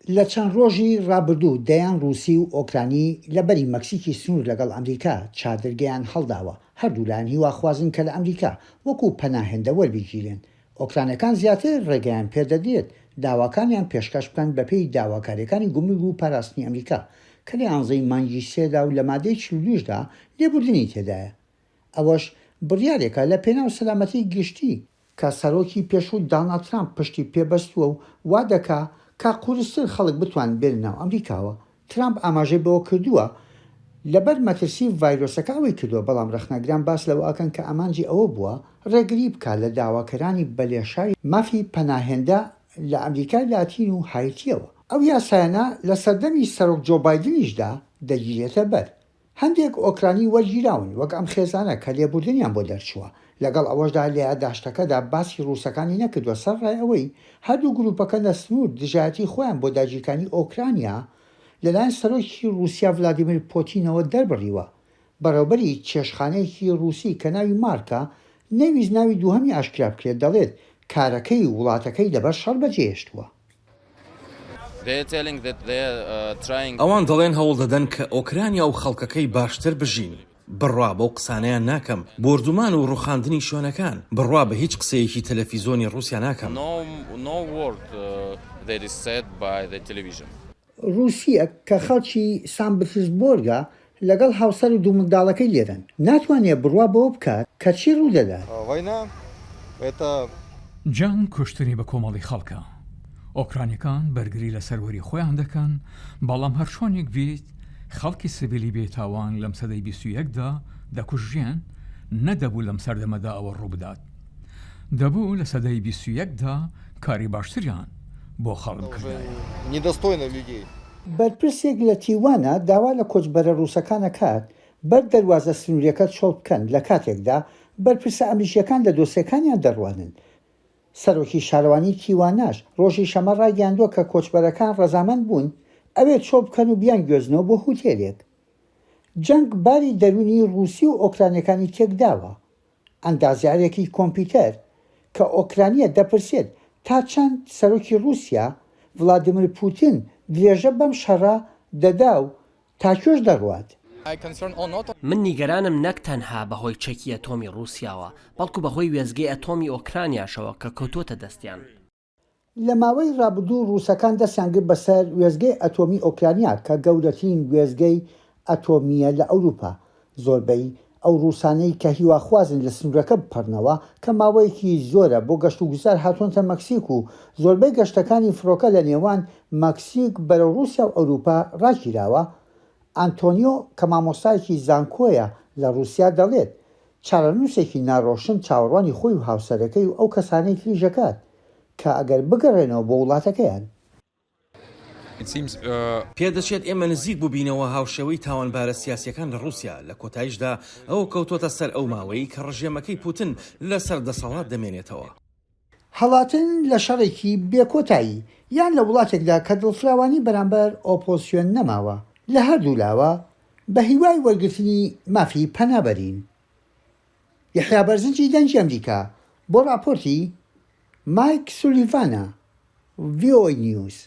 لە چەند ڕۆژی ڕابردوو دەیان ڕووسی و ئۆکرانی لە بەری مەکسیکی سنوور لەگەڵ ئەمریکا چادرگەیان هەڵداوە، هەردوولایان هیواخوازن کە لە ئەمریکا وەکو پەناهێندە وەربگیرێن. ئۆکرانەکان زیاتر ڕێگەیان پێدەدرێت داواکانیان پێشکەش بکەن بەپێی داواکاریەکانی گومرگ و پاراستنی ئەمریکا کە لە یانزەی مانگی سێدا و لە مادەی 42 دا لێبوردنی تێدایە. ئەوەش بڕیارێکە لە پێناو سەلامەتی گشتی، کە سەرۆکی پێشوو داناڵد ترامپ پشتی پێ بەستووە و وا دەکا کە قورستر خەڵک بتوانن بێنە ناو ئەمریکاوە. ترامپ ئاماژەی بەوە کردووە، لەبەر مەترسی ڤایرۆسەکە ئەوەی کردووە، بەڵام رەخنەگران باس لەوە ئەکەن کە ئامانجی ئەوە بووە رێگری بکا لە داواکەرانی بەلێشاوی مافی پەناهێندە لە ئەمریکای لاتین و هایتییەوە. ئەو یاسایانە لە سەردەمی سەرۆک جۆ بایدنیشدا دەگیرێتە بەر. هەندێک ئۆکرانی وەرگیراون، وەک ئەم خێزانە کە لێبوردنیان بۆ دەرچووە، لەگەڵ ئەوەشدا لە یاداشتەکەدا باسی ڕووسەکانی نەکردووە سەرەڕای ئەوەی هەردوو گروپەکە لە سنوور دژایەتی خۆیان بۆ داگیرکاری ئۆکرانیا لەلایەن سەرۆکی ڕووسیا ڤلادیمیر پۆتینەوە دەربڕیوە. بەڕێوبەری چێشتخانەیەکی ڕووسی کە ناوی مارکە، نەیویست ناوی دووهەمی ئاشکرا بکرێت، دەڵێت کارەکەی و وڵاتەکەی لەبەر شەڕ بەجێهێشتووە. ئەوان دەڵێن هەوڵدەدەن کە ئۆکرانیا و خەڵکەکەی باشتر بژین. بڕوا بەو قسانەیان ناکەم، بۆردومان و ڕوخاندنی شوێنەکان. بڕوا بە هیچ قسەیەکی تەلەفیزۆنی ڕووسیا ناکەم. ڕووسییەک کە خەڵکی سان بترسبۆرگە لەگەڵ هاوسەر و دوو منداڵەکەی لێرەن، ناتوانێت بڕوا بەوە بکات کە چی ڕوودەدات. جەنگ کوشتنی بە کۆمەڵی خەڵکە. ئۆکرانیەکان بەرگری لە سەروەری خۆیان دەکەن، بەڵام هەرچۆنێک بیت خەڵکی سڤیلی بێتاوان لەم سەدەی 21 دا دەکوژرێن، نەدەبوو لەم سەردەمەدا ئەوە ڕووبدات. دەبوو لە سەدەی 21 دا کاری باشتریان بۆ خەڵک بکردایە. بەرپرسێک لە تیوانا داوا لە کۆچبەرە ڕووسەکان ئەکات بەر دەروازە سنووریەکە چۆڵ بکەن لە کاتێکدا بەرپرسە ئەمریکییەکان لە دۆسێکانیان دەڕوانن. سەرۆکی شارەوانی تیواناش ڕۆژی شەمە ڕایگەیاندووە کە کۆچبەرەکان ڕەزامەند بوون ئەوێ چۆڵ بکەن و بیانگوێزنەوە بۆ هوتێلێک. جەنگ باری دەروونی ڕووسی و ئۆکرانیەکانی تێکداوە. ئەندازیارێکی کۆمپیوتەر کە ئۆکرانییە دەپرسێت تا چەند سەرۆکی ڕووسیا ڤلادیمیر پوتین درێژە بەم شەڕە دەدا و تا کوێش دەڕوات؟ من نیگەرانم نەک تەنها بەهۆی چەکی ئەتۆمی ڕووسیاوە، بەڵکو بەهۆی وێستگەی ئەتۆمی ئۆکرانیاشەوە کە کەوتۆتە دەستیان. لە ماوەی ڕابردوو ڕووسەکان دەستیان گرت بەسەر وێستگەی ئەتۆمی ئۆکرانیا کە گەورەترین وێستگەی ئەتۆمییە لە ئەوروپا. زۆربەی ئەو ڕووسانەی کە هیواخوازن لە سنوورەکە بپەڕنەوە کە ماوەیەکی زۆرە بۆ گەشتوگوزار هاتوونەتە مەکسیک و زۆربەی گەشتەکانی فڕۆکە لە نێوان مەکسیک بەرەو ڕووسیا و ئەوروپا ڕاگیراوە. ئانتۆنیۆ کە مامۆستایەکی زانکۆیە لە ڕووسیا دەڵێت چارەنووسێکی ناڕۆشن چاوەڕوانی خۆی و هاوسەرەکەی و ئەو کەسانەی تریش دەکات کە ئەگەر بگەڕێنەوە بۆ وڵاتەکەیان. پێدەچێت ئێمە نزیک بووبینەوە هاوشێوەی تاوانبارە سیاسییەکان لە ڕووسیا، لە کۆتاییشدا ئەوە کەوتۆتە سەر ئەو ماوەی کە ڕژێمەکەی پوتن لەسەر دەسەڵات دەمێنێتەوە. هەڵاتن لە شەڕێکی بێ کۆتایی یان لە وڵاتێکدا کە دڵفراوانی بەرامبەر ئۆپۆزسیۆن نەماوە لە هەردوولاوە بە هیوای وەرگرتنی مافی پەنابەرین. یەحیا بەرزنجی دەنگی ئەمریکا بۆ ڕاپۆرتی مایک سولیڤانە ڤی ئۆ ئەی نیوز.